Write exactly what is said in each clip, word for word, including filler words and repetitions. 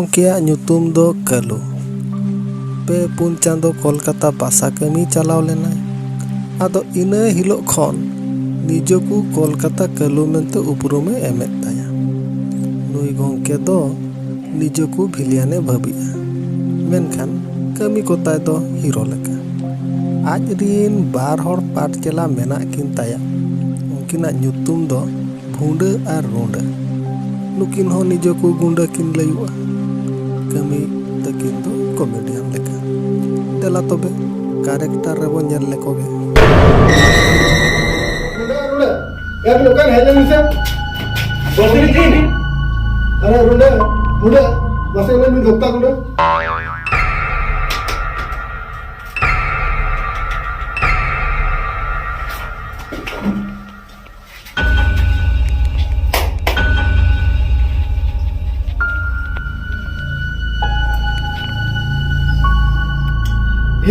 ᱜᱚᱢᱠᱮᱭᱟᱜ ᱧᱩᱛᱩᱢ ᱫᱚ ᱠᱟᱹᱞᱩ᱾ ᱯᱮ ᱯᱩᱱ ᱪᱟᱸᱫᱚ ᱠᱳᱞᱠᱟᱛᱟ ᱵᱟᱥᱟ ᱠᱟᱹᱢᱤ ᱪᱟᱞᱟᱣ ᱞᱮᱱᱟᱭ᱾ ᱟᱫᱚ ᱤᱱᱟᱹ ᱦᱤᱞᱳᱜ ᱠᱷᱚᱱ ᱱᱤᱡᱚᱠᱩ ᱠᱳᱞᱠᱟᱛᱟ ᱠᱟᱹᱞᱩ ᱢᱮᱱᱛᱮ ᱩᱯᱨᱩᱢᱮ ᱮᱢᱮᱫ ᱛᱟᱭᱟ᱾ ᱱᱩᱭ ᱜᱚᱢᱠᱮ ᱫᱚ ᱱᱤᱡᱚᱠᱩ ᱵᱷᱤᱞᱤᱭᱟᱱᱮ ᱵᱷᱟᱹᱵᱤᱜᱼᱟ, ᱢᱮᱱᱠᱷᱟᱱ ᱠᱟᱹᱢᱤ ᱠᱚᱛᱟᱭ ᱫᱚ ᱦᱤᱨᱳ ᱞᱮᱠᱟ᱾ ᱟᱡ ᱨᱤᱱ ᱵᱟᱨ ᱦᱚᱲ ᱯᱟᱴ ᱪᱮᱞᱟ ᱢᱮᱱᱟᱜ ᱠᱤᱱ ᱛᱟᱭᱟ᱾ ᱩᱱᱠᱤᱱᱟᱜ ᱧᱩᱛᱩᱢ ᱫᱚ ᱵᱷᱩᱸᱰᱟᱹ ᱟᱨ ᱨᱩᱸᱰᱟᱹ᱾ ᱱᱩᱠᱤᱱ ᱦᱚᱸ ᱱᱤᱡᱚᱠᱩ ᱜᱩᱸᱰᱟᱹ ᱠᱤᱱ ᱞᱟᱹᱭᱩᱜᱼᱟ᱾ ᱠᱟᱹᱢᱤ ᱛᱟᱹᱠᱤᱱ ᱫᱚ ᱠᱚᱢᱮᱰᱤᱭᱟᱱ ᱞᱮᱠᱟ᱾ ᱫᱮᱞᱟ ᱛᱚᱵᱮ, ᱠᱟᱨᱮᱠᱴᱟᱨ ᱨᱮᱵᱚ ᱧᱮᱞ ᱞᱮᱠᱚ ᱜᱮ᱾ ᱨᱩᱸᱰᱟᱹ, ᱨᱩᱸᱰᱟᱹ, ᱭᱟ ᱵᱤᱱ ᱚᱠᱟᱨᱮ ᱦᱮᱡ ᱞᱮᱱ ᱥᱮ? ᱵᱟᱹᱞᱤᱧ ᱴᱷᱤᱠ᱾ ᱟᱨᱮ ᱨᱩᱸᱰᱟᱹ, ᱨᱩᱸᱰᱟᱹ, ᱢᱟᱥᱮ ᱞᱟᱹᱭ ᱵᱤᱱ ᱫᱚᱠᱛᱟ ᱨᱩᱸᱰᱟᱹ᱾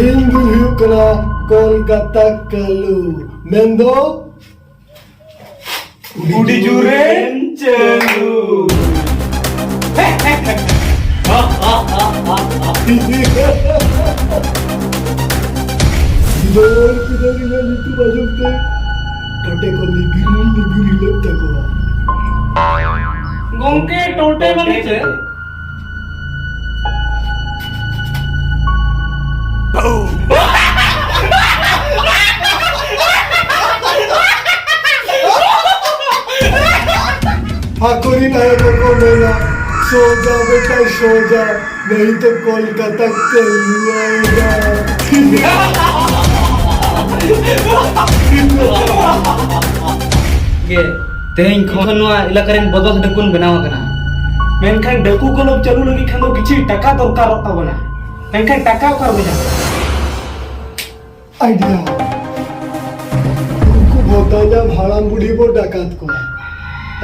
ᱤᱧ ᱫᱩᱧ ᱦᱩᱭᱩᱜ ᱠᱟᱱᱟ ᱠᱳᱞᱠᱟᱛᱟ ᱠᱟᱞᱩ, ᱢᱮᱱᱫᱚ ᱵᱩᱰᱤ ᱡᱩᱨᱮᱱ ᱪᱟᱹᱞᱩ᱾ ᱜᱤᱫᱟᱹᱨ ᱯᱤᱫᱟᱹᱨ ᱤᱧᱟᱹᱜ ᱧᱩᱛᱩᱢ ᱟᱸᱡᱚᱢ ᱛᱮ ᱴᱚᱴᱮ ᱠᱚ ᱞᱤᱵᱤᱨ ᱞᱤᱵᱤᱨ ᱦᱤᱞᱟᱹᱜ ᱛᱟᱠᱚᱣᱟ᱾ ᱜᱚᱝᱠᱮ, ᱴᱚᱴᱮ ᱢᱟᱱᱮ ᱪᱮᱫ? ᱟᱠᱚᱨᱤᱱ ᱟᱭᱳ ᱠᱚᱠᱚ ᱢᱮᱱᱟ, "ᱥᱳᱡᱟ ᱵᱮᱴᱟ ᱥᱳᱡᱟ, ᱱᱟᱦᱤ ᱛᱚ ᱠᱳᱞᱠᱟᱛᱟ ᱠᱟᱹᱞᱩ ᱟᱭᱮᱜᱟ᱾" ᱜᱮ, ᱛᱮᱦᱮᱧ ᱠᱷᱚᱱ ᱱᱚᱣᱟ ᱮᱞᱟᱠᱟ ᱨᱮᱱ ᱵᱚᱫᱚᱥ ᱰᱟᱹᱠᱩᱱ ᱵᱮᱱᱟᱣ ᱟᱠᱟᱱᱟ᱾ ᱢᱮᱱᱠᱷᱟᱱ ᱰᱟᱹᱠᱩ ᱠᱚᱞᱚᱢ ᱪᱟᱹᱞᱩ ᱞᱟᱹᱜᱤᱫ ᱠᱷᱟᱱ ᱫᱚ ᱠᱤᱪᱷᱩ ᱴᱟᱠᱟ ᱫᱚᱨᱠᱟᱨᱚᱜ ᱛᱟᱵᱚᱱᱟ᱾ ᱢᱮᱱᱠᱷᱟᱱ ᱴᱟᱠᱟ ᱚᱠᱟ ᱨᱮᱵᱚ ᱧᱟᱢᱟ? ᱟᱭᱰᱤᱭᱟ᱾ ᱩᱱᱠᱩ ᱵᱷᱚᱛᱟ ᱧᱟᱢ ᱦᱟᱲᱟᱢ ᱵᱩᱰᱷᱤ ᱵᱚ ᱰᱟᱠᱟᱛ ᱠᱚᱣᱟ᱾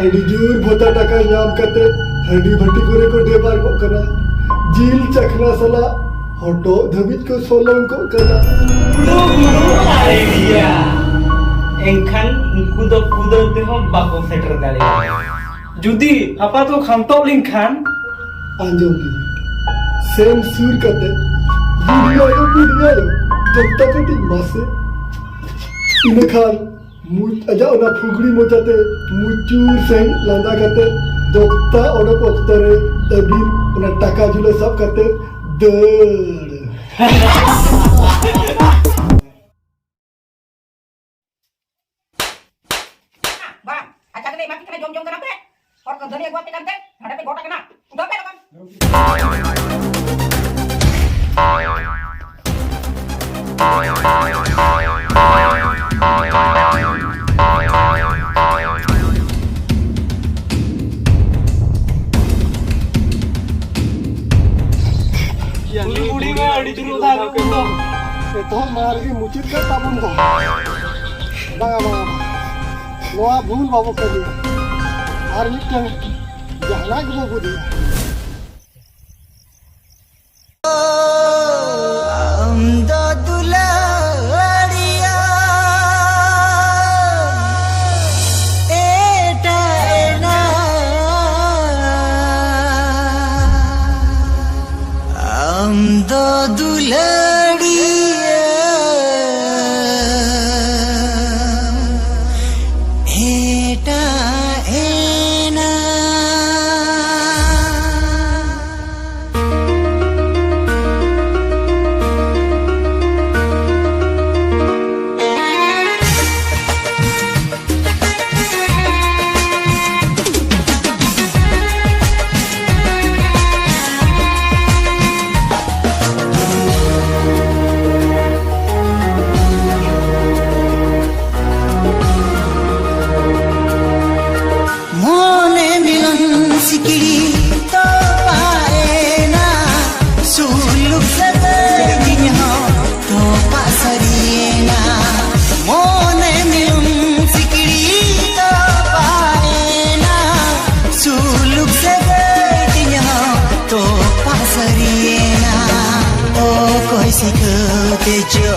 ᱟᱹᱰᱤ ᱡᱳᱨ ᱵᱷᱚᱛᱟ ᱴᱟᱠᱟ ᱧᱟᱢ ᱠᱟᱛᱮ ᱦᱟᱺᱰᱤ ᱵᱷᱟᱹᱴᱤ ᱠᱚᱨᱮ ᱠᱚ ᱰᱮᱵᱟᱨ ᱠᱚᱜ ᱠᱟᱱᱟ᱾ ᱡᱤᱞ ᱪᱟᱠᱷᱱᱟ ᱥᱟᱞᱟᱜ ᱦᱚᱴᱚᱜ ᱫᱷᱟᱹᱵᱤᱡ ᱠᱚ ᱥᱚᱞᱚᱝ ᱠᱚᱜ ᱠᱟᱱᱟ᱾ ᱩᱰᱩᱠ, ᱩᱰᱩᱠ, ᱟᱭᱰᱤᱭᱟ᱾ ᱮᱱᱠᱷᱟᱱ ᱩᱱᱠᱩ ᱫᱚ ᱠᱩᱫᱟᱹᱣ ᱛᱮᱦᱚᱸ ᱵᱟᱠᱚ ᱥᱮᱴᱮᱨ ᱫᱟᱲᱮᱭᱟᱜᱼᱟ᱾ ᱡᱩᱫᱤ ᱟᱯᱟᱛᱚ ᱠᱷᱟᱢᱛᱚᱜ ᱞᱮᱱᱠᱷᱟᱱ, ᱟᱸᱡᱚᱢ ᱵᱤᱱ᱾ ᱥᱮᱱ ᱥᱩᱨ ᱠᱟᱛᱮ, "ᱵᱩᱰᱷᱤ ᱟᱭᱳ, ᱵᱩᱰᱷᱤ ᱟᱭᱳ, ᱫᱚᱠᱛᱟ ᱠᱟᱹᱴᱤᱡ ᱢᱟᱥᱮ᱾" ᱤᱱᱟᱹᱠᱷᱟᱱ ᱢᱩᱪ-, ᱟᱡᱟᱜ ᱚᱱᱟ ᱯᱷᱩᱜᱽᱲᱤ ᱢᱚᱪᱟᱛᱮ ᱢᱩᱪᱩᱨ ᱥᱟᱺᱦᱤᱡ ᱞᱟᱸᱫᱟ ᱠᱟᱛᱮ ᱫᱚᱠᱛᱟ ᱚᱰᱚᱠ ᱚᱠᱛᱚ ᱨᱮ ᱟᱹᱵᱤᱱ ᱚᱱᱟ ᱴᱟᱠᱟ ᱡᱷᱩᱞᱟᱹ ᱥᱟᱵ ᱠᱟᱛᱮ ᱫᱟᱹᱲ᱾ ᱵᱟᱝ, ᱟᱪᱪᱷᱟ ᱠᱟᱛᱮ ᱮᱢᱟ ᱯᱮ ᱠᱟᱱᱟ, ᱡᱚᱢ ᱡᱚᱢ ᱠᱟᱱᱟ ᱯᱮ᱾ ᱦᱚᱲ ᱠᱚ ᱫᱟᱹᱱᱤ ᱟᱹᱜᱩᱣᱟᱯᱮ ᱠᱟᱱᱛᱮ ᱱᱚᱰᱮ ᱯᱮ ᱜᱚᱴ ᱟᱠᱟᱱᱟ᱾ ᱩᱰᱩᱠ ᱯᱮ ᱞᱚᱜᱚᱱ᱾ ᱩᱱᱤ ᱵᱩᱲᱦᱤ ᱢᱟ ᱟᱹᱰᱤ ᱡᱳᱨ ᱚᱫᱟ ᱟᱹᱜᱩ ᱠᱚ᱾ ᱮᱛᱚᱦᱚᱵ ᱢᱟᱲᱟᱝ ᱨᱮᱜᱮ ᱢᱩᱪᱟᱹᱫ ᱠᱟᱜ ᱛᱟᱵᱚᱱ ᱫᱚ᱾ ᱵᱟᱝᱟ, ᱵᱟᱝᱟ, ᱵᱟᱝᱟ᱾ ᱱᱚᱣᱟ ᱵᱷᱩᱞ ᱵᱟᱵᱚ ᱠᱟᱹᱢᱤᱭᱟ᱾ ᱟᱨ ᱢᱤᱫᱴᱟᱝ ᱡᱟᱦᱟᱱᱟᱜ ᱜᱮᱵᱚ ᱜᱚᱫᱮᱭᱟ᱾ ᱟᱢ ᱫᱚ ᱫᱩᱞᱟᱹᱲᱤᱭᱟᱹ ᱮᱴᱟᱜ ᱮᱱᱟ᱾ ᱟᱢ ᱫᱚ ᱫᱩᱞᱟᱹᱲᱤᱭᱟᱹ ᱮᱴᱟᱜ ᱮᱱᱟ᱾ ᱢᱚᱱᱮ ᱢᱤᱞᱚᱱ ᱥᱤᱠᱲᱤ ᱛᱚᱯᱟᱜ ᱮᱱᱟ, ᱥᱩᱞᱩᱠ ᱥᱟᱹᱜᱟᱹᱭ ᱛᱤᱧ ᱦᱚᱸ ᱛᱚᱯᱟᱜ ᱥᱟᱹᱨᱤᱭᱮᱱᱟ᱾ ᱢᱚᱱᱮ ᱢᱤᱞᱚᱱ ᱥᱤᱠᱲᱤ ᱛᱚᱯᱟᱜ ᱮᱱᱟ, ᱥᱩᱞᱩᱠ ᱥᱟᱹᱜᱟᱹᱭ ᱛᱤᱧ ᱦᱚᱸ ᱛᱚᱯᱟᱜ ᱥᱟᱹᱨᱤᱭᱮᱱᱟ᱾ ᱚᱠᱚᱭ ᱥᱤᱠᱷᱟᱹᱣ ᱛᱮ ᱪᱚ,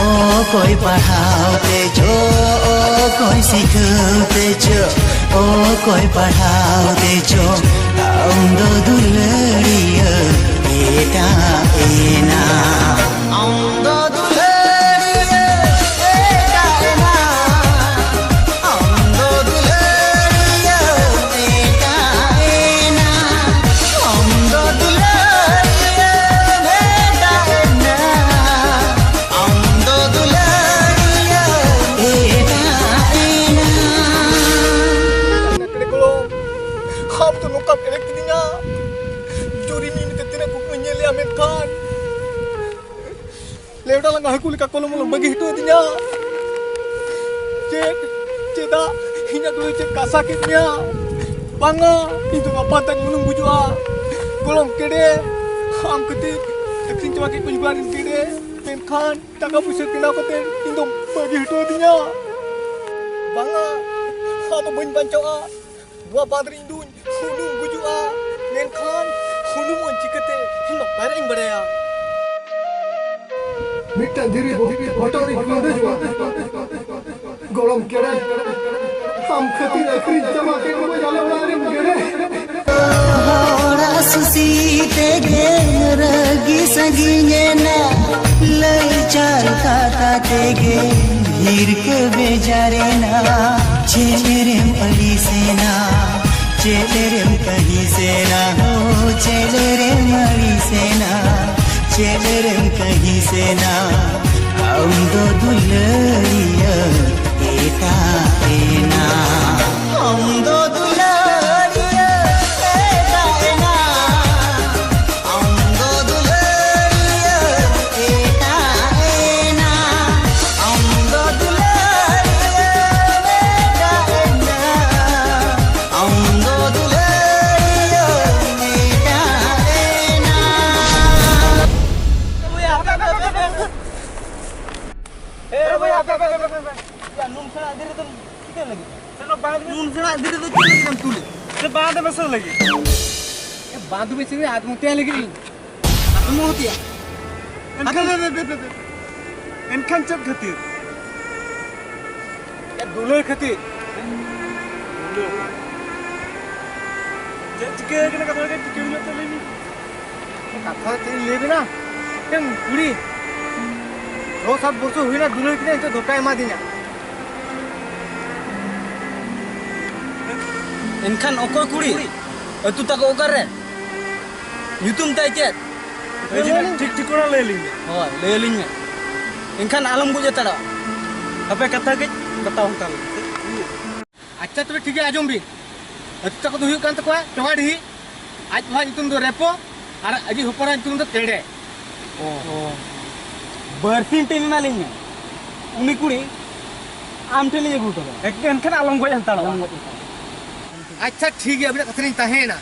ᱚᱠᱚᱭ ᱯᱟᱲᱦᱟᱣ ᱛᱮ ᱪᱚ, ᱚᱠᱚᱭ ᱥᱤᱠᱷᱟᱹᱣ ᱛᱮ ᱪᱚ, ᱚᱠᱚᱭ ᱯᱟᱲᱦᱟᱣ ᱛᱮᱪᱚ ᱟᱢ ᱫᱚ ᱫᱩᱞᱟᱹᱲᱤᱭᱟᱹ ᱮᱴᱟᱜ ᱮᱱᱟ᱾ ᱟᱢ ᱫᱚ ᱫᱩᱞᱟᱹᱲᱤᱭᱟᱹ ᱮᱴᱟᱜ ᱮᱱᱟ᱾ ᱟᱢ ᱫᱚ ᱫᱩᱞᱟᱹᱲᱤᱭᱟᱹ ᱮᱴᱟᱜ ᱮᱱᱟ᱾ ᱟᱢ ᱫᱚ ᱫᱩᱞᱟᱹᱲᱤᱭᱟᱹ ᱮᱴᱟᱜ ᱮᱱᱟ᱾ ᱟᱢ ᱫᱚ ᱫᱩᱞᱟᱹᱲᱤᱭᱟᱹ ᱮᱴᱟᱜ ᱮᱱᱟ᱾ ᱮᱲᱮ ᱜᱚᱲᱚᱢ, ᱟᱢ ᱫᱚ ᱱᱚᱝᱠᱟᱢ ᱮᱲᱮ ᱠᱤᱫᱤᱧᱟ᱾ ᱡᱩᱨᱤ ᱢᱤᱫ ᱛᱮ ᱛᱤᱱᱟᱹᱜ ᱠᱩᱠᱢᱩᱧ ᱧᱮᱞ ᱞᱮᱜᱼᱟ, ᱢᱮᱱᱠᱷᱟᱱ ᱞᱮᱣᱰᱟ ᱞᱟᱸᱜᱟ ᱦᱟᱹᱠᱩ ᱞᱮᱠᱟ ᱠᱚᱞᱚᱢ ᱠᱚᱞᱚᱢ ᱵᱟᱹᱜᱤ ᱦᱚᱴᱚ ᱟᱹᱫᱤᱧᱟ᱾ ᱪᱮᱫ, ᱪᱮᱫᱟᱜ ᱤᱧᱟᱹᱜ ᱫᱩᱞᱟᱹᱲ ᱪᱮᱫ ᱠᱟᱥᱟ ᱠᱮᱫ ᱢᱮᱭᱟ? ᱵᱟᱝᱟ, ᱤᱧ ᱫᱚ ᱜᱟᱯᱟ ᱛᱟᱧ ᱩᱱᱩᱢ ᱜᱩᱡᱩᱜᱼᱟ᱾ ᱜᱚᱲᱚᱢ ᱜᱮᱰᱮ, ᱟᱢ ᱠᱷᱟᱹᱛᱤᱨ ᱟᱹᱠᱷᱨᱤᱧ ᱪᱟᱵᱟ ᱠᱮᱫ ᱠᱚᱣᱟᱧ ᱜᱚᱲᱟᱨᱤᱧ ᱜᱮᱰᱮ, ᱢᱮᱱᱠᱷᱟᱱ ᱴᱟᱠᱟ ᱯᱩᱭᱥᱟᱹ ᱵᱮᱱᱟᱣ ᱠᱟᱛᱮ ᱤᱧ ᱫᱚᱢ ᱵᱟᱹᱜᱤ ᱦᱚᱴᱚ ᱟᱹᱫᱤᱧᱟ᱾ ᱵᱟᱝᱟ, ᱟᱫᱚ ᱵᱟᱹᱧ ᱵᱟᱧᱪᱟᱣᱜᱼᱟ᱾ ᱱᱚᱣᱟ ᱵᱟᱸᱫᱽ ᱨᱮ ᱤᱧ ᱫᱩᱧ ᱩᱱᱩᱢ ᱜᱩᱡᱩᱜᱼᱟ, ᱢᱮᱱᱠᱷᱟᱱ ᱩᱱᱩᱢᱚᱜ ᱤᱧ ᱪᱤᱠᱟᱹᱛᱮ? ᱤᱧ ᱢᱟ ᱯᱟᱭᱨᱟᱜ ᱤᱧ ᱵᱟᱲᱟᱭᱟ᱾ ᱢᱤᱫᱴᱟᱝ ᱫᱷᱤᱨᱤ ᱦᱚᱴᱚᱨ ᱨᱤᱧ ᱜᱩᱸᱰᱟᱹᱡᱚᱜᱼᱟ᱾ ᱜᱚᱲᱚᱢ ᱜᱮᱰᱮ, ᱟᱢ ᱠᱷᱟᱹᱛᱤᱨ ᱟᱹᱠᱷᱨᱤᱧ ᱪᱟᱵᱟ ᱠᱮᱫ ᱠᱚᱣᱟᱧ ᱟᱞᱮ ᱚᱲᱟᱜ ᱨᱮᱱ ᱜᱮᱰᱮ᱾ ᱦᱚᱲᱟᱜ ᱥᱩᱥᱤ ᱛᱮᱜᱮ ᱨᱟᱹᱜᱤ ᱥᱟᱺᱜᱤᱧ ᱮᱱᱟ, ᱞᱟᱹᱭ ᱪᱟᱞ ᱠᱟᱛᱷᱟ ᱛᱮᱜᱮ ᱦᱤᱨᱠᱟᱹ ᱵᱮᱡᱟᱨ ᱮᱱᱟ᱾ ᱪᱮᱫ ᱨᱮᱢ ᱟᱹᱲᱤᱥ ᱮᱱᱟ, ᱪᱮᱫ ᱨᱮᱢ ᱠᱟᱹᱦᱤᱥ ᱮᱱᱟ, ᱦᱳ, ᱪᱮᱫ ᱨᱮᱢ ᱟᱹᱲᱤᱥ ᱮᱱᱟ, ᱪᱮᱫ ᱨᱮᱢ ᱠᱟᱹᱦᱤᱥ ᱮᱱᱟ? ᱟᱢ ᱫᱚ ᱫᱩᱞᱟᱹᱲᱤᱭᱟᱹ ᱮᱴᱟᱜ ᱮᱱᱟ᱾ ᱟᱢ ᱫᱚ ᱫᱩᱞᱟᱹᱲᱤᱭᱟᱹ ᱮᱴᱟᱜ ᱮᱱᱟ᱾ ᱟᱢ ᱫᱚ ᱫᱩᱞᱟᱹᱲᱤᱭᱟᱹ ᱮᱴᱟᱜ ᱮᱱᱟ᱾ ᱟᱢ ᱫᱚ ᱫᱩᱞᱟᱹᱲᱤᱭᱟᱹ ᱮᱴᱟᱜ ᱮᱱᱟ᱾ ᱟᱢ ᱫᱚ ᱫᱩᱞᱟᱹᱲᱤᱭᱟᱹ ᱮᱴᱟᱜ ᱮᱱᱟ᱾ ᱮ ᱵᱚᱭᱦᱟ, ᱦᱟᱯᱮ, ᱦᱟᱯᱮ, ᱦᱟᱯᱮ, ᱦᱟᱯᱮ᱾ ᱭᱟ, ᱱᱩᱱ ᱥᱮᱬᱟ ᱫᱷᱤᱨᱤ ᱫᱚᱢ ᱪᱤᱠᱟᱹ ᱞᱟᱹᱜᱤᱫ? ᱥᱮ ᱱᱚᱣᱟ ᱵᱟᱸᱫᱷ ᱱᱩᱱ ᱥᱮᱬᱟ ᱫᱷᱤᱨᱤ ᱫᱚ ᱪᱮᱫ ᱞᱟᱹᱜᱤᱫ ᱮᱢ ᱛᱩᱞᱮᱫ? ᱥᱮ ᱵᱟᱸᱫᱷ ᱢᱮᱥᱟ ᱞᱟᱹᱜᱤᱫ? ᱮ, ᱵᱟᱸᱫᱷ ᱢᱮᱥᱟ ᱞᱟᱹᱜᱤᱫ, ᱟᱫᱚ ᱱᱚᱛᱮ ᱞᱟᱹᱜᱤᱫ ᱤᱧ᱾ ᱟᱫᱚ ᱢᱚᱦᱚᱛᱤᱭᱟ᱾ ᱮᱱᱠᱷᱟᱱ, ᱦᱟᱯᱮ, ᱦᱟᱯᱮ, ᱦᱟᱯᱮ, ᱦᱟᱯᱮ᱾ ᱮᱱᱠᱷᱟᱱ ᱪᱮᱫ ᱠᱷᱟᱹᱛᱤᱨ? ᱮ, ᱫᱩᱞᱟᱹᱲ ᱠᱷᱟᱹᱛᱤᱨ᱾ ᱪᱮᱫ ᱪᱤᱠᱟᱹ ᱟᱠᱟᱱᱟ ᱠᱟᱛᱷᱟ ᱜᱮ ᱴᱷᱤᱠᱟᱹ ᱧᱚᱜ ᱛᱮ ᱞᱟᱹᱭ ᱢᱮ᱾ ᱠᱟᱛᱷᱟ ᱪᱮᱫ ᱤᱧ ᱞᱟᱹᱭ ᱟᱵᱮᱱᱟ? ᱢᱤᱫᱴᱮᱱ ᱠᱩᱲᱤ ᱪᱷᱚ ᱥᱟᱛ ᱵᱚᱪᱷᱚᱨ ᱦᱩᱭᱱᱟ, ᱫᱩᱞᱟᱹᱲ ᱠᱤᱫᱟᱹᱧ, ᱱᱤᱛᱚᱜ ᱫᱷᱳᱠᱟᱭ ᱮᱢᱟᱫᱤᱧᱟ᱾ ᱮᱱᱠᱷᱟᱱ ᱚᱠᱚᱭ ᱠᱩᱲᱤ? ᱟᱹᱛᱩ ᱛᱟᱠᱚ ᱚᱠᱟᱨᱮ? ᱧᱩᱛᱩᱢ ᱛᱟᱭ ᱪᱮᱫ? ᱢᱟᱹᱡᱷᱤ ᱵᱟᱵᱟ, ᱴᱷᱤᱠ ᱴᱷᱤᱠᱟᱹᱱᱟ ᱞᱟᱹᱭ ᱟᱹᱞᱤᱧ ᱢᱮ᱾ ᱦᱳᱭ, ᱞᱟᱹᱭ ᱟᱹᱞᱤᱧ ᱢᱮ᱾ ᱮᱱᱠᱷᱟᱱ ᱟᱞᱚᱢ ᱜᱚᱡ ᱦᱟᱛᱟᱲᱚᱜᱼᱟ᱾ ᱦᱟᱯᱮ ᱠᱟᱛᱷᱟ ᱠᱟᱹᱡ ᱵᱟᱛᱟᱣ ᱦᱟᱛᱟᱲ ᱞᱮᱜᱮ᱾ ᱟᱪᱪᱷᱟ, ᱛᱚᱵᱮ ᱴᱷᱤᱠ ᱜᱮᱭᱟ, ᱟᱸᱡᱚᱢ ᱵᱤᱱ᱾ ᱟᱹᱛᱩ ᱛᱟᱠᱚ ᱫᱚ ᱦᱩᱭᱩᱜ ᱠᱟᱱ ᱛᱟᱠᱚᱣᱟ ᱴᱚᱜᱟᱰᱤᱦᱤ, ᱟᱡ ᱵᱟᱵᱟᱣᱟᱜ ᱧᱩᱛᱩᱢ ᱫᱚ ᱨᱮᱯᱚ, ᱟᱨ ᱟᱡᱤᱡ ᱦᱚᱯᱚᱱᱟᱜ ᱧᱩᱛᱩᱢ ᱫᱚ ᱛᱮᱲᱮ᱾ ᱚ᱾ ᱵᱟᱨᱥᱤᱧ ᱴᱟᱭᱤᱢ ᱮᱢᱟ ᱞᱤᱧ ᱢᱮ, ᱩᱱᱤ ᱠᱩᱲᱤ ᱟᱢ ᱴᱷᱮᱱ ᱞᱤᱧ ᱟᱹᱜᱩ ᱦᱚᱴᱚ ᱠᱟᱭᱟ᱾ ᱮᱱᱠᱷᱟᱱ ᱟᱞᱚᱢ ᱜᱚᱡ ᱦᱟᱛᱟᱲᱚᱜᱼᱟ᱾ ᱟᱞᱚᱢ ᱜᱚᱡ ᱦᱟᱛᱟᱲᱚᱜᱼᱟ᱾ ᱟᱪᱪᱷᱟ, ᱴᱷᱤᱠ ᱜᱮᱭᱟ, ᱟᱹᱵᱤᱱᱟᱜ ᱠᱟᱛᱷᱟ ᱨᱤᱧ ᱛᱟᱦᱮᱸᱭᱮᱱᱟ᱾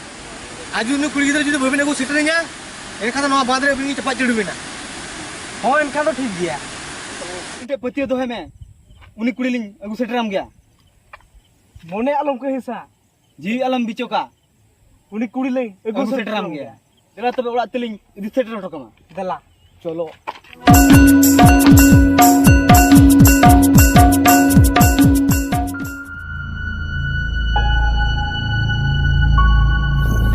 ᱟᱨ ᱡᱩᱫᱤ ᱩᱱᱤ ᱠᱩᱲᱤ ᱜᱤᱫᱽᱨᱟᱹ ᱡᱩᱫᱤ ᱵᱟᱹᱵᱤᱱ ᱟᱹᱜᱩ ᱥᱮᱴᱮᱨᱤᱧᱟ, ᱮᱱᱠᱷᱟᱱ ᱫᱚ ᱱᱚᱣᱟ ᱵᱟᱸᱫᱽ ᱨᱮ ᱟᱹᱵᱤᱱ ᱞᱤᱧ ᱪᱟᱯᱟᱫ ᱡᱟᱹᱲᱩ ᱵᱤᱱᱟ᱾ ᱦᱚᱸ, ᱮᱱᱠᱷᱟᱱ ᱫᱚ ᱴᱷᱤᱠ ᱜᱮᱭᱟ᱾ ᱢᱤᱫᱴᱮᱡ ᱯᱟᱹᱛᱭᱟᱹᱣ ᱫᱚᱦᱚᱭ ᱢᱮ, ᱩᱱᱤ ᱠᱩᱲᱤ ᱞᱤᱧ ᱟᱹᱜᱩ ᱥᱮᱴᱮᱨᱟᱢ ᱜᱮᱭᱟ᱾ ᱢᱚᱱᱮ ᱟᱞᱚᱢ ᱠᱟᱹᱦᱤᱥᱟ᱾ ᱡᱤᱣᱤ ᱟᱞᱚᱢ ᱵᱤᱪᱚᱠᱟ᱾ ᱩᱱᱤ ᱠᱩᱲᱤ ᱞᱟᱹᱭ ᱟᱹᱜᱩ ᱟᱹᱜᱩ ᱥᱮᱴᱮᱨᱟᱢ ᱥᱮᱴᱮᱨᱟᱢ ᱜᱮᱭᱟ᱾ ᱜᱮᱭᱟ᱾ ᱫᱮᱞᱟ ᱛᱚᱵᱮ ᱚᱲᱟᱜ ᱛᱮᱞᱤᱧ ᱤᱫᱤ ᱥᱮᱴᱮᱨ ᱦᱚᱴᱚ ᱠᱟᱢᱟ᱾ ᱫᱮᱞᱟ᱾ ᱪᱚᱞᱚ᱾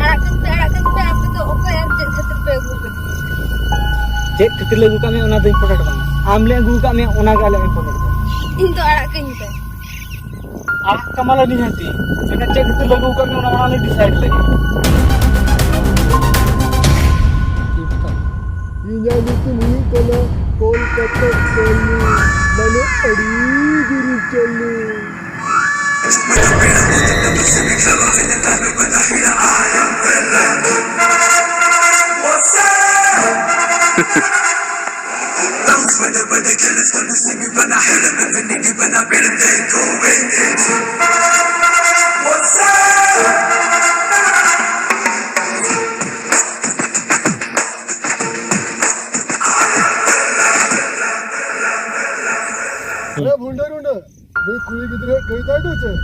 ᱟᱲᱟᱜ ᱠᱟᱹᱧ ᱯᱮ, ᱟᱲᱟᱜ ᱠᱟᱹᱧ ᱯᱮ, ᱟᱯᱮ ᱫᱚ ᱚᱠᱚᱭ ᱟᱨ ᱪᱮᱫ ᱠᱷᱟᱹᱛᱤᱨ ᱯᱮ ᱟᱹᱜᱩ ᱟᱠᱟᱫᱤᱧᱟ? ᱪᱮᱫ ᱠᱷᱟᱹᱛᱤᱨ ᱞᱮ ᱟᱹᱜᱩ ᱠᱟᱜ ᱢᱮᱭᱟ ᱚᱱᱟ ᱫᱚ important ᱵᱟᱝ᱾ ᱟᱢ ᱞᱮ ᱟᱹᱜᱩ ᱠᱟᱜ ᱢᱮᱭᱟ ᱚᱱᱟ ᱜᱮ ᱟᱞᱮ important᱾ ᱤᱧ ᱫᱚ ᱟᱲᱟᱜ ᱠᱟᱹᱧ ᱯᱮ᱾ ᱟᱲᱟᱜ ᱠᱟᱢᱟᱞᱮ ᱱᱤᱦᱟᱹᱛᱤ, ᱢᱮᱱᱠᱷᱟᱱ ᱪᱮᱫ ᱠᱷᱟᱹᱛᱤᱨ ᱞᱟᱹᱜᱩ ᱟᱠᱟᱫ ᱢᱮᱭᱟ, ᱚᱱᱟ ᱢᱟ ᱟᱞᱮ decide ᱞᱟᱹᱜᱤᱫ᱾ ᱤᱧᱟᱹᱜ ᱧᱩᱛᱩᱢ ᱦᱩᱭᱩᱜ ᱠᱟᱱᱟ ᱠᱚᱞᱠᱟᱛᱟ ᱠᱟᱹᱞᱩ, ᱢᱟᱱᱮ ᱟᱹᱰᱤ ᱡᱳᱨᱤᱧ ᱪᱟᱹᱞᱩ᱾ ᱟᱨᱮ ᱵᱷᱩᱱᱰᱟᱹ ᱨᱩᱸᱰᱟᱹ, ᱱᱩᱭ ᱠᱩᱲᱤ ᱜᱤᱫᱽᱨᱟᱹ ᱠᱟᱹᱭ ᱛᱟᱭ ᱫᱚ ᱪᱮᱫ?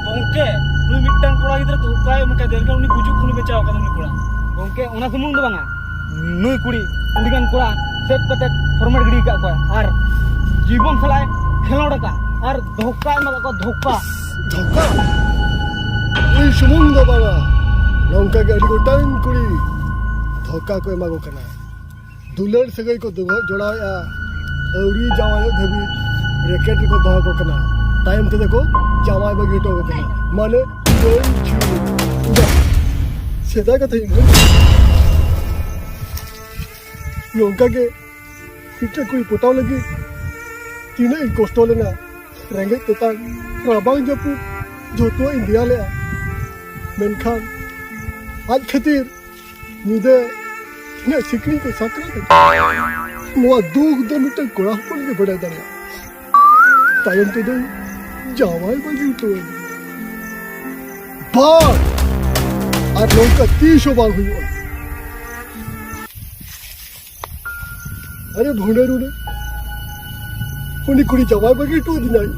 ᱜᱚᱝᱠᱮ, ᱱᱩᱭ ᱢᱤᱫᱴᱟᱝ ᱠᱚᱲᱟ ᱜᱤᱫᱽᱨᱟᱹ ᱫᱷᱳᱠᱟᱭ ᱮᱢ ᱠᱟᱫᱮᱭᱟ, ᱩᱱᱤ ᱜᱩᱡᱩᱜ ᱠᱷᱚᱱᱮ ᱵᱟᱧᱪᱟᱣ ᱠᱟᱫᱟ ᱱᱩᱭ ᱠᱚᱲᱟ᱾ ᱜᱚᱝᱠᱮ, ᱚᱱᱟ ᱥᱩᱢᱩᱝ ᱫᱚ ᱵᱟᱝᱟ, ᱱᱩᱭ ᱠᱩᱲᱤ ᱟᱹᱰᱤᱜᱟᱱ ᱠᱚᱲᱟ save ᱠᱟᱛᱮ format ᱜᱤᱰᱤ ᱟᱠᱟᱫ ᱠᱚᱣᱟ ᱟᱨ ᱡᱤᱵᱚᱱ ᱥᱟᱞᱟᱜ ᱮ ᱠᱷᱮᱞᱳᱰ ᱟᱠᱟᱫ ᱟᱨ ᱫᱷᱳᱠᱟ ᱮᱢ ᱟᱠᱟᱫ ᱠᱚᱣᱟ, ᱫᱷᱳᱠᱟ᱾ ᱫᱷᱳᱠᱟ? ᱩᱱᱤ ᱥᱩᱢᱩᱝ ᱫᱚ ᱵᱟᱝᱟ, ᱱᱚᱝᱠᱟ ᱜᱮ ᱟᱹᱰᱤ ᱜᱚᱴᱟᱝ ᱠᱩᱲᱤ ᱫᱷᱳᱠᱟ ᱠᱚ ᱮᱢᱟ ᱠᱚ ᱠᱟᱱᱟ᱾ ᱫᱩᱞᱟᱹᱲ ᱥᱟᱹᱜᱟᱹᱭ ᱠᱚ ᱫᱚᱦᱚ ᱡᱚᱲᱟᱣᱮᱫᱼᱟ, ᱟᱹᱣᱨᱤ ᱡᱟᱶᱟᱭᱚᱜ ᱫᱷᱟᱹᱵᱤᱡ ᱨᱮᱠᱮᱴ ᱨᱮᱠᱚ ᱫᱚᱦᱚ ᱠᱚ ᱠᱟᱱᱟ, ᱛᱟᱭᱚᱢ ᱛᱮᱫᱚ ᱠᱚ ᱡᱟᱶᱟᱭ ᱵᱟᱹᱜᱤ ᱦᱚᱴᱚ ᱠᱚ ᱠᱟᱱᱟ᱾ ᱢᱟᱱᱮ ᱫᱟᱹᱲ ᱪᱷᱩ᱾ ᱥᱮᱫᱟᱭ ᱠᱟᱛᱷᱟ ᱤᱧ ᱱᱚᱝᱠᱟ ᱜᱮ ᱢᱤᱫᱴᱮᱱ ᱠᱩᱲᱤ ᱯᱚᱴᱟᱣ ᱞᱟᱹᱜᱤᱫ ᱛᱤᱱᱟᱹᱜ ᱤᱧ ᱠᱚᱥᱴᱚ ᱞᱮᱱᱟ᱾ ᱨᱮᱸᱜᱮᱡ ᱛᱮᱛᱟᱝ, ᱨᱟᱵᱟᱝ ᱡᱟᱹᱯᱩᱫ ᱡᱷᱚᱛᱚᱣᱟᱜ ᱤᱧ ᱫᱮᱭᱟ ᱞᱮᱜᱼᱟ, ᱢᱮᱱᱠᱷᱟᱱ ᱟᱡ ᱠᱷᱟᱹᱛᱤᱨ ᱧᱤᱫᱟᱹ ᱛᱤᱱᱟᱹᱜ ᱥᱤᱠᱲᱤᱡ ᱠᱚ ᱥᱟᱠᱨᱟᱛ ᱟᱠᱟᱫ᱾ ᱱᱚᱣᱟ ᱫᱩᱠ ᱫᱚ ᱢᱤᱫᱴᱟᱝ ᱠᱚᱲᱟ ᱦᱚᱯᱚᱱ ᱜᱮ ᱵᱟᱰᱟᱭ ᱫᱟᱲᱮᱭᱟᱜᱼᱟ᱾ ᱛᱟᱭᱚᱢ ᱛᱮᱫᱚ ᱡᱟᱶᱟᱭ ᱵᱟᱹᱜᱤ ᱦᱚᱴᱚ ᱟᱹᱫᱤᱧᱟ᱾ ᱵᱟᱝ! ᱟᱨ ᱱᱚᱝᱠᱟ ᱛᱤᱥ ᱦᱚᱸ ᱵᱟᱝ ᱦᱩᱭᱩᱜᱼᱟ᱾ ᱟᱨᱮ ᱵᱷᱩᱸᱰᱟᱹ ᱨᱩᱸᱰᱟᱹ, ᱩᱱᱤ ᱠᱩᱲᱤ ᱡᱟᱶᱟᱭ ᱵᱟᱹᱜᱤ ᱦᱚᱴᱚ ᱟᱹᱫᱤᱧᱟᱭ᱾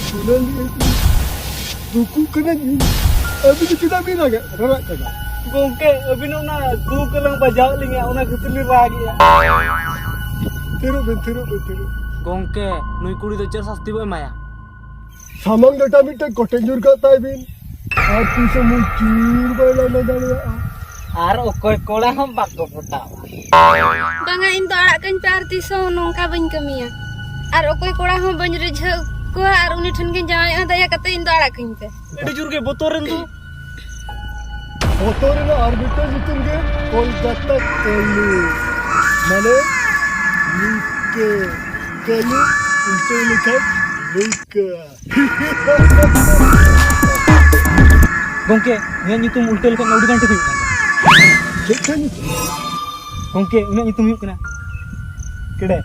ᱵᱷᱩᱸᱰᱟᱹ ᱨᱩᱸᱰᱟᱹ, ᱫᱩᱠᱩᱜ ᱠᱟᱹᱱᱟᱹᱧ ᱤᱧ᱾ ᱟᱹᱵᱤᱱ ᱫᱚ ᱪᱮᱫᱟᱜ ᱵᱤᱱ ᱨᱟᱜᱟ, ᱨᱟᱨᱟᱜ ᱠᱟᱱᱟ? ᱜᱚᱝᱠᱮ, ᱟᱹᱵᱤᱱ ᱚᱱᱟ ᱫᱩᱠ ᱨᱮᱞᱟᱝ ᱵᱟᱡᱟᱣᱮᱫ ᱞᱤᱧᱟ, ᱚᱱᱟ ᱠᱷᱟᱹᱛᱤᱨ ᱞᱤᱧ ᱨᱟᱜᱮᱜᱼᱟ᱾ ᱛᱷᱤᱨᱚᱜ ᱵᱤᱱ, ᱛᱷᱤᱨᱚᱜ ᱵᱤᱱ, ᱛᱷᱤᱨᱚᱜ᱾ ᱜᱚᱝᱠᱮ, ᱱᱩᱭ ᱠᱩᱲᱤ ᱫᱚ ᱪᱮᱫ ᱥᱟᱥᱛᱤ ᱵᱚ ᱮᱢᱟᱭᱟ? ᱥᱟᱢᱟᱝ ᱰᱟᱴᱟ ᱢᱤᱫᱴᱟᱝ ᱠᱚᱴᱮᱡ ᱧᱩᱨ ᱠᱟᱜ ᱛᱟᱭ ᱵᱤᱱ, ᱟᱨ ᱛᱤᱥ ᱦᱚᱸ ᱢᱩ ᱪᱩᱨ ᱵᱟᱭ ᱞᱟᱸᱫᱟ ᱫᱟᱲᱮᱭᱟᱜᱼᱟ᱾ ᱟᱨ ᱚᱠᱚᱭ ᱠᱚᱲᱟ ᱦᱚᱸ ᱵᱟᱠᱚ ᱯᱚᱴᱟᱣᱟ᱾ ᱵᱟᱝᱟ, ᱤᱧ ᱫᱚ ᱟᱲᱟᱜ ᱠᱟᱹᱧ ᱯᱮ, ᱟᱨ ᱛᱤᱥ ᱦᱚᱸ ᱱᱚᱝᱠᱟ ᱵᱟᱹᱧ ᱠᱟᱹᱢᱤᱭᱟ᱾ ᱟᱨ ᱚᱠᱚᱭ ᱠᱚᱲᱟ ᱦᱚᱸ ᱵᱟᱹᱧ ᱨᱤᱡᱷᱟᱹᱣ ᱠᱚᱣᱟ, ᱟᱨ ᱩᱱᱤ ᱴᱷᱮᱱ ᱜᱤᱧ ᱡᱟᱶᱟᱭᱚᱜᱼᱟ, ᱫᱟᱭᱟ ᱠᱟᱛᱮ ᱤᱧ ᱫᱚ ᱟᱲᱟᱜ ᱠᱟᱹᱧ ᱯᱮ᱾ ᱟᱹᱰᱤ ᱡᱳᱨ ᱜᱮ ᱵᱚᱛᱚᱨ ᱮᱱ ᱫᱚ᱾ ᱵᱚᱛᱚᱨ ᱨᱮᱱᱟᱜ ᱟᱨ ᱢᱤᱫᱴᱟᱝ ᱧᱩᱛᱩᱢ ᱜᱮ ᱠᱳᱞᱠᱟᱛᱟ ᱠᱟᱹᱞᱩ, ᱢᱟᱱᱮ ᱞᱩᱠᱟᱹ᱾ ᱠᱟᱹᱞᱩ ᱩᱞᱴᱟᱹᱣ ᱞᱮᱠᱷᱟᱱ ᱞᱩᱠᱟᱹ᱾ ᱜᱚᱝᱠᱮ, ᱱᱩᱭᱟᱜ ᱧᱩᱛᱩᱢ ᱩᱞᱴᱟᱹᱣ ᱞᱮᱠᱷᱟᱱ ᱟᱹᱰᱤ ᱜᱟᱱ ᱴᱷᱤᱠ ᱦᱩᱭᱩᱜ ᱠᱟᱱᱟ᱾ ᱪᱮᱫ ᱠᱟᱱ ᱧᱩᱛᱩᱢ? ᱜᱚᱝᱠᱮ, ᱩᱱᱤᱭᱟᱜ ᱧᱩᱛᱩᱢ ᱦᱩᱭᱩᱜ ᱠᱟᱱᱟ ᱪᱮᱰᱮ᱾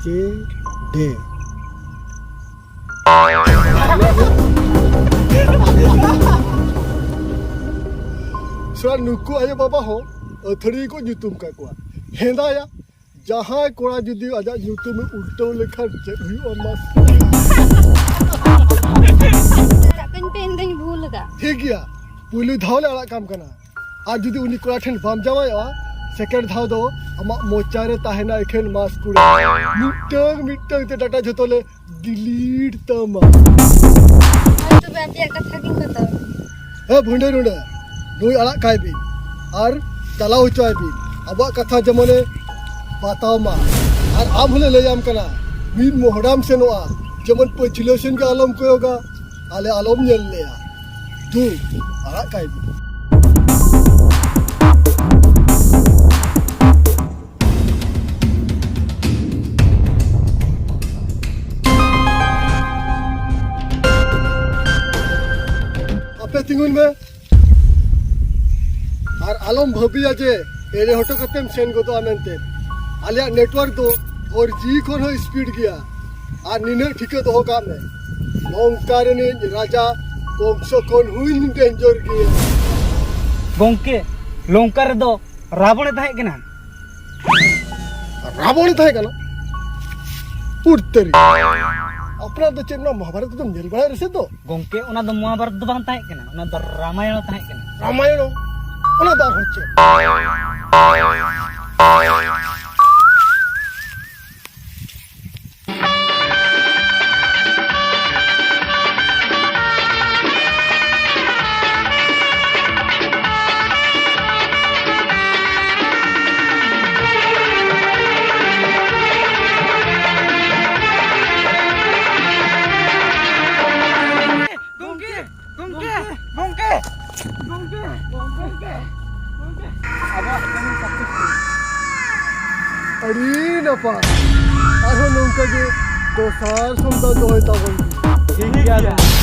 ᱪᱮᱰᱮ᱾ ᱥᱟᱞᱟ ᱱᱩᱠᱩ ᱟᱭᱳ ᱵᱟᱵᱟ ᱦᱚᱸ ᱟᱹᱛᱷᱟᱹᱲᱤ ᱠᱚ ᱧᱩᱛᱩᱢ ᱠᱟᱠᱚᱣᱟ᱾ ᱦᱮᱸᱫᱟᱭᱟ, ᱡᱟᱦᱟᱸᱭ ᱠᱚᱲᱟ ᱡᱩᱫᱤ ᱟᱡᱟᱜ ᱧᱩᱛᱩᱢ ᱮ ᱩᱞᱴᱟᱹᱣ ᱞᱮᱠᱷᱟᱱ ᱪᱮᱫ ᱦᱩᱭᱩᱜᱼᱟ ᱢᱟᱥᱮ? ᱟᱲᱟᱜ ᱠᱟᱹᱧ ᱯᱮ, ᱤᱧ ᱫᱚᱧ ᱵᱷᱩᱞ ᱟᱠᱟᱫ᱾ ᱴᱷᱤᱠ ᱜᱮᱭᱟ, ᱯᱩᱭᱞᱩ ᱫᱷᱟᱣ ᱞᱮ ᱟᱲᱟᱜ ᱠᱟᱢ ᱠᱟᱱᱟ, ᱟᱨ ᱡᱩᱫᱤ ᱩᱱᱤ ᱠᱚᱲᱟ ᱴᱷᱮᱱ ᱵᱟᱢ ᱡᱟᱶᱟᱭᱚᱜᱼᱟ, ᱥᱮᱠᱮᱱᱰ ᱫᱷᱟᱣ ᱫᱚ ᱟᱢᱟᱜ ᱢᱚᱪᱟ ᱨᱮ ᱛᱟᱦᱮᱱᱟ ᱮᱠᱷᱮᱱ ᱢᱟᱥ ᱠᱩᱲᱟᱹ᱾ ᱢᱤᱫᱴᱟᱝ ᱢᱤᱫᱴᱟᱝ ᱛᱮ ᱰᱟᱴᱟ ᱡᱷᱚᱛᱚ ᱞᱮ ᱰᱤᱞᱤᱴ ᱛᱟᱢᱟ᱾ ᱟᱨ ᱛᱚᱵᱮ ᱟᱯᱮᱭᱟᱜ ᱠᱟᱛᱷᱟ ᱠᱤᱱ ᱵᱟᱛᱟᱣᱟ᱾ ᱦᱮᱸ ᱵᱷᱩᱸᱰᱟᱹ ᱨᱩᱸᱰᱟᱹ, ᱱᱩᱭ ᱟᱲᱟᱜ ᱠᱟᱭ ᱵᱤᱱ ᱟᱨ ᱪᱟᱞᱟᱣ ᱦᱚᱪᱚᱭ ᱵᱤᱱ᱾ ᱟᱵᱚᱣᱟᱜ ᱠᱟᱛᱷᱟ ᱡᱮᱢᱚᱱᱮ ᱵᱟᱛᱟᱣ ᱢᱟ᱾ ᱟᱨ ᱟᱢ ᱦᱚᱸᱞᱮ ᱞᱟᱹᱭᱟᱢ ᱠᱟᱱᱟ, ᱢᱤᱫ ᱢᱚᱦᱰᱟᱢ ᱥᱮᱱᱚᱜᱼᱟ, ᱡᱮᱢᱚᱱ ᱯᱟᱹᱪᱷᱞᱟᱹ ᱥᱮᱱ ᱜᱮ ᱟᱞᱚᱢ ᱠᱚᱭᱚᱜᱟ, ᱟᱞᱮ ᱟᱞᱚᱢ ᱧᱮᱞ ᱞᱮᱭᱟ᱾ ᱫᱩ, ᱟᱲᱟᱜ ᱠᱟᱭ ᱵᱤᱱ᱾ ᱟᱯᱮ ᱛᱤᱸᱜᱩᱱ ᱢᱮ᱾ ᱟᱨ ᱟᱞᱚᱢ ᱵᱷᱟᱹᱵᱤᱭᱟ ᱡᱮ ᱮᱲᱮ ᱦᱚᱴᱚ ᱠᱟᱛᱮᱢ ᱥᱮᱱ ᱜᱚᱫᱚᱜᱼᱟ ᱢᱮᱱᱛᱮ᱾ ᱟᱞᱮᱭᱟᱜ ᱱᱮᱴᱣᱟᱨᱠ ᱫᱚ ᱯᱷᱳᱨ ᱡᱤ ᱠᱷᱚᱱ ᱦᱚᱸ ᱥᱯᱤᱰ ᱜᱮᱭᱟ᱾ ᱟᱨ ᱱᱤᱱᱟᱹᱜ ᱴᱷᱤᱠᱟᱹ ᱫᱚᱦᱚ ᱠᱟᱜ ᱢᱮ, ᱞᱚᱝᱠᱟ ᱨᱤᱱᱤᱡ ᱨᱟᱡᱟ ᱠᱚᱝᱥᱚ ᱠᱷᱚᱱ ᱦᱚᱸ ᱰᱮᱧᱡᱟᱨ ᱜᱮᱭᱟ᱾ ᱜᱚᱝᱠᱮ, ᱞᱚᱝᱠᱟ ᱨᱮᱫᱚ ᱨᱟᱵᱚᱬᱮ ᱛᱟᱦᱮᱸ ᱠᱟᱱᱟ᱾ ᱨᱟᱵᱚᱬᱮ ᱛᱟᱦᱮᱸ ᱠᱟᱱᱟ? ᱩᱨᱛᱟᱹᱨᱤ᱾ ᱟᱯᱱᱟᱨ ᱫᱚ ᱪᱮᱫ ᱱᱚᱣᱟ ᱢᱚᱦᱟᱵᱷᱟᱨᱚᱛ ᱠᱚᱫᱚᱢ ᱧᱮᱞ ᱵᱟᱲᱟᱭ ᱨᱮᱥᱮ ᱫᱚ? ᱜᱚᱝᱠᱮ, ᱚᱱᱟ ᱫᱚ ᱢᱚᱦᱟᱵᱷᱟᱨᱚᱛ ᱫᱚ ᱵᱟᱝ ᱛᱟᱦᱮᱸ ᱠᱟᱱᱟ, ᱚᱱᱟ ᱫᱚ ᱨᱟᱢᱟᱭᱚᱬ ᱛᱟᱦᱮᱸ ᱠᱟᱱᱟ᱾ ᱨᱟᱢᱟᱭᱚᱬ? ᱚᱱᱟ ᱫᱚ ᱟᱨᱦᱚᱸ ᱪᱮᱫ? ᱜᱚᱝᱠᱮ! ᱜᱚᱝᱠᱮ! ᱜᱚᱝᱠᱮ! ᱜᱚᱝᱠᱮ! ᱜᱚᱝᱠᱮ! ᱜᱚᱝᱠᱮ! ᱟᱵᱚᱣᱟᱜ ᱠᱟᱹᱢᱤ ᱥᱟᱠᱥᱮᱥ ᱦᱩᱭᱩᱜᱼᱟ᱾ ᱟᱹᱰᱤ ᱱᱟᱯᱟᱭ᱾ ᱟᱨᱦᱚᱸ ᱱᱚᱝᱠᱟ ᱜᱮ ᱫᱚᱥᱟᱨ ᱥᱚᱢᱫᱟᱱ ᱫᱚᱦᱚᱭ ᱛᱟᱵᱚᱱ ᱯᱮ᱾ ᱴᱷᱤᱠ ᱜᱮᱭᱟ᱾